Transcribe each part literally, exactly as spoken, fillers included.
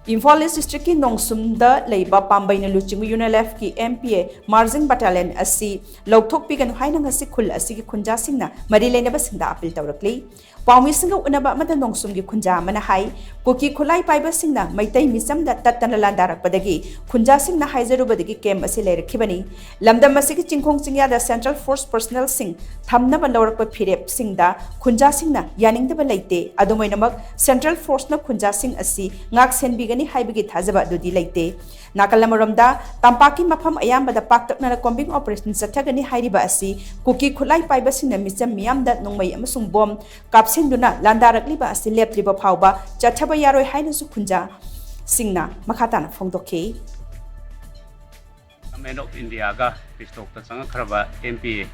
ꯏꯝꯐꯥꯜ ꯏꯁ ꯗꯤꯁꯇ꯭ꯔꯤꯛꯀꯤ ꯅꯣꯡꯁꯨꯝꯗ ꯂꯩꯕ ꯄꯥꯝꯕꯩꯅ ꯂꯨꯆꯤꯡꯕ UNLFꯀꯤ MPA marching battalion ꯑꯁꯤ ꯂꯧꯊꯣꯛꯄꯤꯒꯅꯨ ꯍꯥꯏꯅ ꯉꯁꯤ ꯈꯨꯜ ꯑꯁꯤꯒꯤ ꯈꯨꯟꯖꯥꯁꯤꯡꯅ ꯃꯔꯤ ꯂꯩꯅꯕꯁꯤꯡꯗ ꯑꯥꯄꯤꯜ ꯇꯧꯔꯛꯂꯤ꯫ ꯄꯥꯎꯃꯤꯁꯤꯡꯒ ꯎꯅꯕ ꯑꯃꯗ ꯅꯣꯡꯁꯨꯝꯒꯤ ꯈꯨꯟꯖꯥ ꯑꯃꯅ ꯍꯥꯏ, ꯀꯨꯀꯤ ꯈꯨꯠꯂꯥꯏ ꯄꯥꯏꯕꯁꯤꯡꯅ ꯃꯩꯇꯩ ꯃꯤꯆꯝꯗ ꯇꯠꯇꯅ ꯂꯥꯟꯗꯥꯔꯛꯄꯗꯒꯤ ꯈꯨꯟꯖꯥꯁꯤꯡꯅ ꯍꯥꯏꯖꯔꯨꯕꯗꯒꯤ ꯀꯦꯝ ꯑꯁꯤ ꯂꯩꯔꯛꯈꯤꯕꯅꯤ꯫ ꯂꯝꯗꯝ ꯑꯁꯤꯒꯤ ꯆꯤꯡꯈꯣꯡ ꯆꯤꯡꯌꯥꯗ central force personnelꯁꯤꯡ ꯊꯝꯅꯕ ꯂꯧꯔꯛꯄ ꯐꯤꯔꯦꯞꯁꯤꯡꯗ ꯈꯨꯟꯖꯥꯁꯤꯡꯅ ꯌꯥꯅꯤꯡꯗꯕ ꯂꯩꯇꯦ꯫ ꯑꯗꯨꯝ ꯑꯣꯏꯅꯃꯛ central forceꯅ ꯈꯨꯟꯖꯥꯁꯤꯡ ꯑꯁꯤ ꯉꯥꯛ ꯁꯦꯟꯕꯤꯒꯅꯤ ꯍꯥꯏꯕꯒꯤ ꯊꯥꯖꯕ ꯑꯗꯨꯗꯤ ꯂꯩꯇꯦ꯫ ꯅꯥꯀꯜ ꯑꯃꯔꯣꯝꯗ, ꯇꯝꯄꯥꯛꯀꯤ ꯃꯐꯝ ꯑꯌꯥꯝꯕꯗ ꯄꯥꯛꯇꯛꯅꯅ combing operation ꯆꯠꯊꯒꯅꯤ ꯍꯥꯏꯔꯤꯕ ꯑꯁꯤ ꯀꯨꯀꯤ ꯈꯨꯠꯂꯥꯏ ꯄꯥꯏꯕꯁꯤꯡꯅ ꯃꯤꯆꯝ ꯃꯤꯌꯥꯝꯗ ꯅꯣꯡꯃꯩ ꯑꯃꯁꯨꯡ ꯕꯣꯝ ꯀꯥꯞꯁꯤꯟꯗꯨꯅ ꯂꯥꯟꯗꯥꯔꯛꯂꯤꯕ ꯑꯁꯤ ꯂꯦꯞꯇ꯭ꯔꯤꯕ ꯐꯥꯎꯕ ꯆꯠꯊꯕ ꯌꯥꯔꯣꯏ ꯍꯥꯏꯅꯁꯨ ꯈꯨꯟꯖꯥꯁꯤꯡꯅ ꯃꯈꯥ ꯇꯥꯅ ꯐꯣꯡꯗꯣꯛꯈꯤ꯫ Government of Indiaꯒ ꯄꯤꯁꯇꯣꯛꯇ ꯆꯪꯉꯛꯈ꯭ꯔꯕ MPA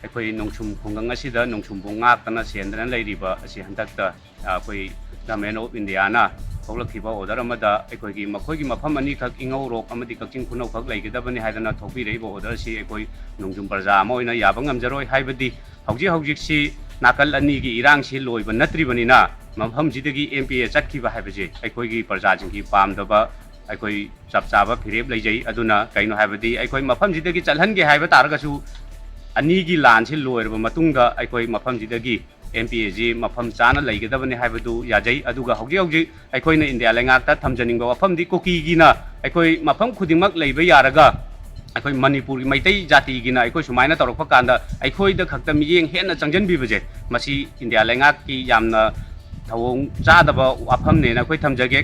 ꯑꯩꯈꯣꯏ ꯅꯣꯡꯁꯨꯝ ꯈꯨꯡꯒꯪ ꯑꯁꯤꯗ ꯅꯣꯡꯁꯨꯝꯕꯨ ꯉꯥꯛꯇꯅ ꯁꯦꯟꯗꯅ ꯂꯩꯔꯤꯕ ꯑꯁꯤ ꯍꯟꯗꯛꯇ ꯑꯩꯈꯣꯏ Government of Indiaꯅ ꯊꯣꯛꯂꯛꯈꯤꯕ order ꯑꯃꯗ ꯑꯩꯈꯣꯏꯒꯤ ꯃꯈꯣꯏꯒꯤ ꯃꯐꯝ ꯑꯅꯤꯈꯛ, ꯏꯉꯧꯔꯣꯛ ꯑꯃꯗꯤ ꯀꯛꯆꯤꯡ ꯈꯨꯅꯧꯈꯛ ꯂꯩꯒꯗꯕꯅꯤ ꯍꯥꯏꯗꯅ ꯊꯣꯛꯄꯤꯔꯛꯏꯕ order ꯑꯁꯤ ꯑꯩꯈꯣꯏ ꯅꯣꯡꯖꯨꯝ ꯄ꯭ꯔꯖꯥ ꯑꯃ ꯑꯣꯏꯅ ꯌꯥꯕ ꯉꯝꯖꯔꯣꯏ꯫ ꯍꯥꯏꯕꯗꯤ ꯍꯧꯖꯤꯛ ꯍꯧꯖꯤꯛꯁꯤ ꯅꯥꯀꯜ ꯑꯅꯤꯒꯤ ꯏꯔꯥꯡꯁꯤ ꯂꯣꯏꯕ ꯅꯠꯇ꯭ꯔꯤꯕꯅꯤꯅ ꯃꯐꯝꯁꯤꯗꯒꯤ MPA ꯆꯠꯈꯤꯕ ꯍꯥꯏꯕꯁꯦ ꯑꯩꯈꯣꯏꯒꯤ ꯄ꯭ꯔꯖꯥꯁꯤꯡꯒꯤ ꯄꯥꯝꯗꯕ ꯑꯩꯈꯣꯏ ꯆꯞ ꯆꯥꯕ ꯐꯤꯔꯦꯞ ꯂꯩꯖꯩ꯫ ꯑꯗꯨꯅ ꯀꯩꯅꯣ ꯍꯥꯏꯕꯗꯤ ꯑꯩꯈꯣꯏ ꯃꯐꯝꯁꯤꯗꯒꯤ ꯆꯠꯍꯟꯒꯦ ꯍꯥꯏꯕ ꯇꯥꯔꯒꯁꯨ ꯑꯅꯤꯒꯤ ꯂꯥꯟꯁꯤ ꯂꯣꯏꯔꯕ ꯃꯇꯨꯡꯗ ꯑꯩꯈꯣꯏ ꯃꯐꯝꯁꯤꯗꯒꯤ MPAꯁꯤ ꯃꯐꯝ ꯆꯥꯅ ꯂꯩꯒꯗꯕꯅꯤ ꯍꯥꯏꯕꯗꯨ ꯌꯥꯖꯩ꯫ ꯑꯗꯨꯒ ꯍꯧꯖꯤꯛ ꯍꯧꯖꯤꯛ ꯑꯩꯈꯣꯏꯅ ꯏꯟꯗꯤꯌꯥ ꯂꯩꯉꯥꯛꯇ ꯊꯝꯖꯅꯤꯡꯕ ꯋꯥꯐꯝꯗꯤ ꯀꯨꯀꯤꯒꯤꯅ ꯑꯩꯈꯣꯏ ꯃꯐꯝ ꯈꯨꯗꯤꯡꯃꯛ ꯂꯩꯕ ꯌꯥꯔꯒ ꯑꯩꯈꯣꯏ ꯃꯅꯤꯄꯨꯔꯒꯤ ꯃꯩꯇꯩ ꯖꯥꯇꯤꯒꯤꯅ ꯑꯩꯈꯣꯏ ꯁꯨꯃꯥꯏꯅ ꯇꯧꯔꯛꯄ ꯀꯥꯟꯗ ꯑꯩꯈꯣꯏꯗ ꯈꯛꯇ ꯃꯤꯠꯌꯦꯡ ꯍꯦꯟꯅ ꯆꯪꯁꯤꯟꯕꯤꯕꯁꯦ ꯃꯁꯤ ꯏꯟꯗꯤꯌꯥ ꯂꯩꯉꯥꯛꯀꯤ ꯌꯥꯝꯅ ꯊꯧꯑꯣꯡ ꯆꯥꯗꯕ ꯋꯥꯐꯝꯅꯦꯅ ꯑꯩꯈꯣꯏ ꯊꯝꯖꯒꯦ꯫